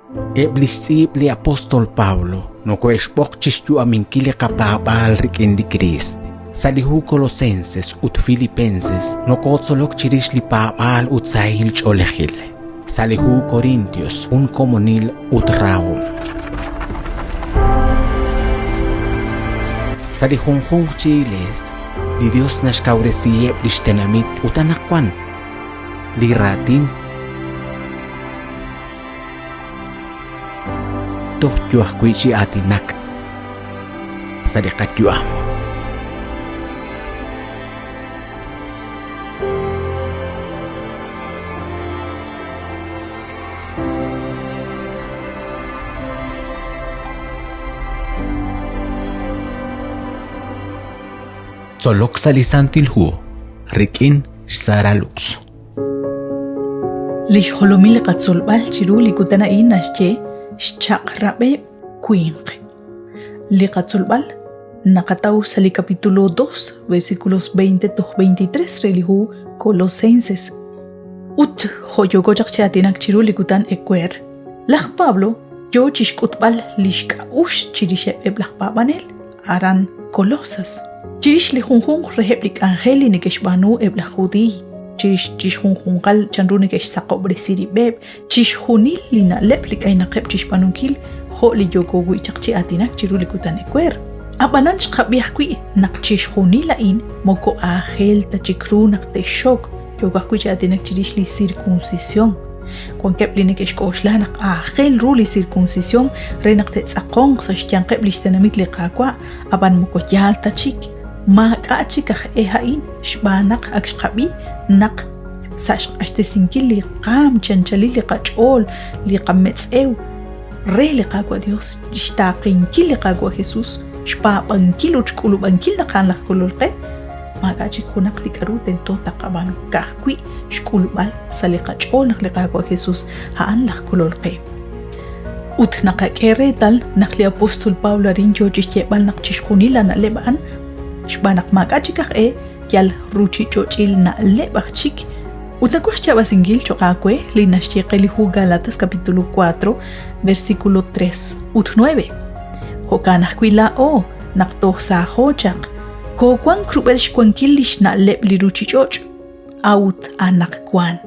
Eb' li xtz'iib' li apóstol Pablo nokohe'xb'oq chi xyu'aminkil li qapaab'aal rik'in li Kriist. Sa' li hu Colosenses ut Filipenses nokotzolok chirix li paab'aal ut sahil ch'oolejil. Sa' li hu Corintios jun komonil ut rahom. Sa' li junjunq chi iglees, li Dios naxkawresiheb' lix tenamit ut anaqwan li raatin toj yo ajwi' chi aatinak sa' li qayu'am. Tzolok sa' li Santil Hu rik'in xSara Lux. Li xjolomil li qatzolb'al chiru li kutan a'in naxye xchaq'rab'eb' winq. Li qatzolb'al naqataw sa' li capítulo 2, versículos 20 toj 23 re li hu Colosenses. Ut jo' yooko chaq chi aatinak chiru li kutan ewer, laj Pablo yoo chixk'utb'al lix k'a'uxl chirixeb' eb' laj paab'anel aran Colosas, chirix li junjunq reheb' li k'anjel li neke'xb'aanu eb' laj Judiiy, chirix chixjunjunqal chanru neke'xsaqob'resi rib'eb', chixjunil li na'leb' li k'aynaqeb' chixb'aanunkil jo' li yooko wi' chaq chi aatinak chiru li kutan ewer. Ab'anan xqab'i ajwi' naq chixjunil a'in moko aajel ta chik ru naq te'xxok, yooko ajwi' chi aatinak chirix li sirkunsisyon. Wankeb' li neke'xk'oxla naq aajel ru li sirkunsisyon re naq te'tz'aqonq sa' xyanqeb' li xtenamit li Qaawa', ab'an moko yaal ta chik. Maak'a' chik aj e a'in xb'aan naq ak xqab'i naq sa' xq'axtesinkil li qaam chi anchalil li qach'ool, li qametz'ew re li Qaawa' Dios, xtaaqenkil li Qaawa' Jesus, xpaab'ankil ut xk'ulub'ankil naq a'an laj Kolol qe, maak'a' chik junaq li k'aru tento taqab'aanu, ka'ajwi' xk'ulb'al sa' li qach'ool naq li Qaawa' Jesus a'an laj Kolol qe. Ut naqak'e reetal naq li apóstol Pablo arin yoo chixyeeb'al naq chixjunil a na'leb' a'an xb'aan naq maak'a' chik aj e yal ruchich'och'il na'leb' aj chik. Ut nawaj xyaab'asinkil cho'q aawe li naxye qe li hu Galatas capítulo 4 versículo 3 ut 9. Jo'kan ajwi' laa'o naq toj saajo chaq, koowank rub'el xwankil li xna'leb' li ruchich'och'. A'ut anaqwan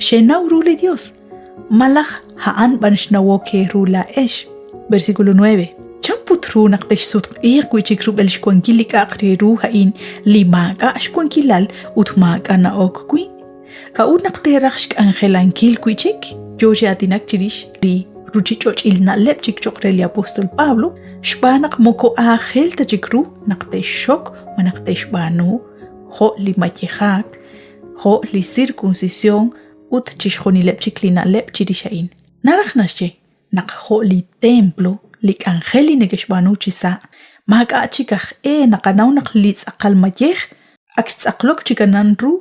xenaw ru li Dios, malaj a'an b'an xnawok eeru laa'ex. Versículo 9. Chan put ru naq texsutq'iiq wi' chik rub'el xwankil li k'a'aq re ru a'in li maak'a' xwankilal ut maak'a' na'ok wi'? K'a'ut naq teeraj xk'anjelankil wi' chik? Yoo chi aatinak chirix li ruchich'och'il na'leb' chik cho'q re li apóstol Pablo, xb'aan naq moko aajel ta chik ru naq te'xxok malaj te'xb'aanu jo' li mayejak, jo' li sirkunsisyon ut chixjunileb' chik li na'leb' chirix a'in. Naraj naxye naq jo' li templo, li k'anjel li neke'xb'aanu chisa', maak'a' chik aj e naqanaw naq li tz'aqal mayej ak xtz'aqlok chik anan ru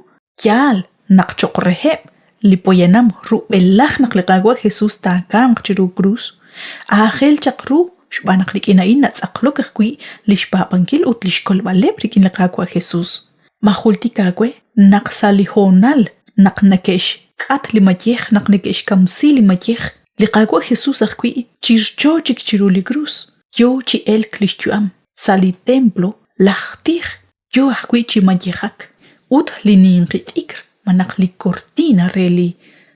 yaal naq cho'q reheb' li poyanam rub'elaj naq li Qaawa' Jesús taakamq chiru krus, aajel chaq ru xb'aan naq rik'in a'in natz'aqlok ajwi' li xpaab'ankil ut li xkolb'aleb' rik'in li Qaawa' Jesús. Ma jultik aawe naq sa' li hoonal naq neke'xk'at li mayej, naq neke'xkamsi li mayej, li Qaawa' Jesús ajwi' chircho chik chiru li krus, yo chi elk li xyu'am. Sa' li templo, laj tij yo ajwi' chi mayejak ut li ninqi t'ikr malaj li kortina re li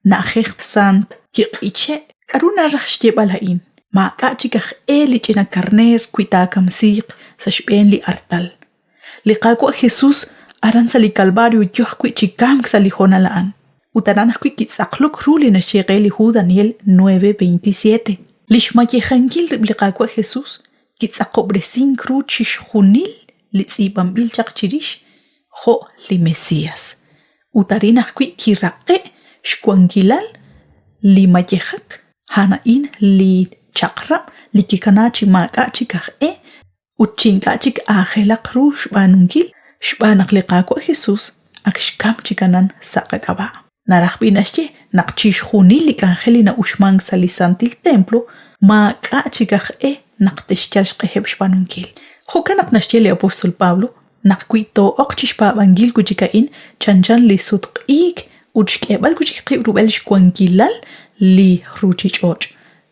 na'ajej sant kiq'iche'. K'aru naraj xyeeb'al a'in? Maak'a' chik aj e li ch'ina karneer wi taakamsiiq sa' xb'een li artal. Li Qaawa' Jesús aran sa' li Calvario yo ajwi' chi kamk sa' li hoonal a'an. Ut aran ajwi' kitz'aqlok ru li naxye qe li hu Daniel 9:27. Li xmayejankil rib' li Qaawa' Jesús kitz'aqob'resink ru chixjunil li tz'iib'anb'il chaq chirix jo' li Mesías. Ut arin ajwi' kiraqe' xwankilal li mayejak, a'an a'in li chaq'rab' li kikanaak chi maak'a' chik aj e ut chi ink'a' chik aajelaq ru xb'aanunkil xb'aan naq li Qaawa' Jesús ak xkamk chik anan sa' qak'ab'a'. Naraj b'i' naxye naq chixjunil li k'anjel li na'uxmank sa' li santil templo maak'a' chik aj e naq te'xyal xq'eheb' xb'aanunkil. Jo'kan naq naxye li apóstol Pablo naq wi too'oq chi xpaab'ankil wi' chik a'in chanchan li sutq'iik ut xk'eb'al wi' chik qib' rub'el xwankilal li ruuchich'och'.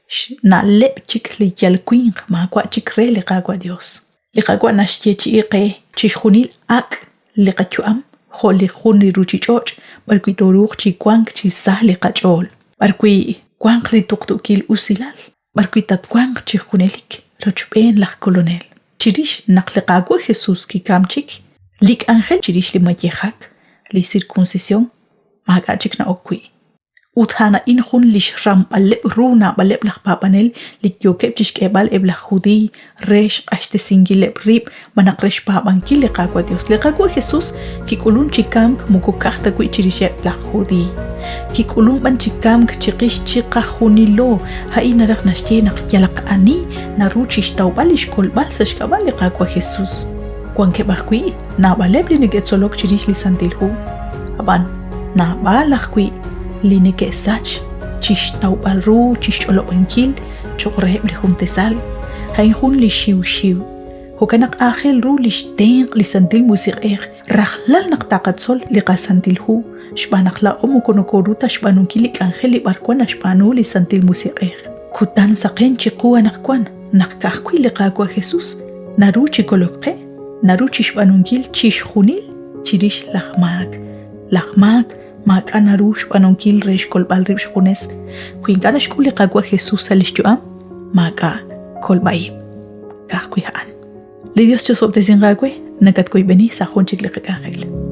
xna'leb' chik li yal winq maawa' chik re li Qaawa' Dios. Li Qaawa' naxyeechi'i qe chixjunil ak' li qayu'am jo' li jun li ruuchich'och' b'arwi' tooruuq chi wank chi sa li qach'ool, b'arwi' wanq li tuqtuukil usilal, b'arwi' tatwanq chi junelik rochb'een laj Kolonel. Chirix naq li Qaawa' Jesus kikam chik, li k'anjel chirix li mayejak, li sirkunsisyon, maak'a' chik na'ok wi'. Ut a'an a'in jun li xramb'aleb' ru naab'aleb' laj paab'anel li yookeb' chi xk'eeb'al eb' laj Judiiy re xq'axtesinkileb' rib' malaj re xpaab'ankil li Qaawa' Yos. Li Qaawa' Jesús kik'ulunk chi kamk moko ka'aj ta wi' chirixeb' laj Judiiy. Kik'ulunk b'an chi kamk chiqix chiqajunilo. A'in naraj naxye naq yalaq ani naru chi xtawb'al li xkolb'al sa' xk'ab'a' li Qaawa' Jesús. Wankeb' ajwi' naab'aleb' li neke'tzolok chirix li Santil Hu. Ab'an, naab'al ajwi' li neke'sach chi xtawb'al ru chi xch'olob'ankil cho'q reheb' li juntesal. A'in jun li xiwxiw. Jo'kan naq aajel ru li xtenq' li Santil Musiq'ej rajlal naq taqatzol li qaSantil Hu, xb'aan naq laa'o moko nokoru ta xb'aanunkil li k'anjel li b'arwan naxb'aanu li Santil Musiq'ej. Kutan saqen chiqu anaqwan naq ka'ajwi' li Qaawa' Jesus naru chi kolok qe, naru chi xb'aanunkil chixjunil chirix laj maak. Laj maak maak'a' naru xb'aanunkil re xkolb'al rib' xjunes. Wi ink'a' naxk'ul li Qaawa' Jesus sa' li xyu'am, maak'a' kolb'a-ib'. Ka'ajwi' a'an. Li Dios chosob'tesinq aawe, nakatwoyb'eni sa' jun chik li qak'anjel.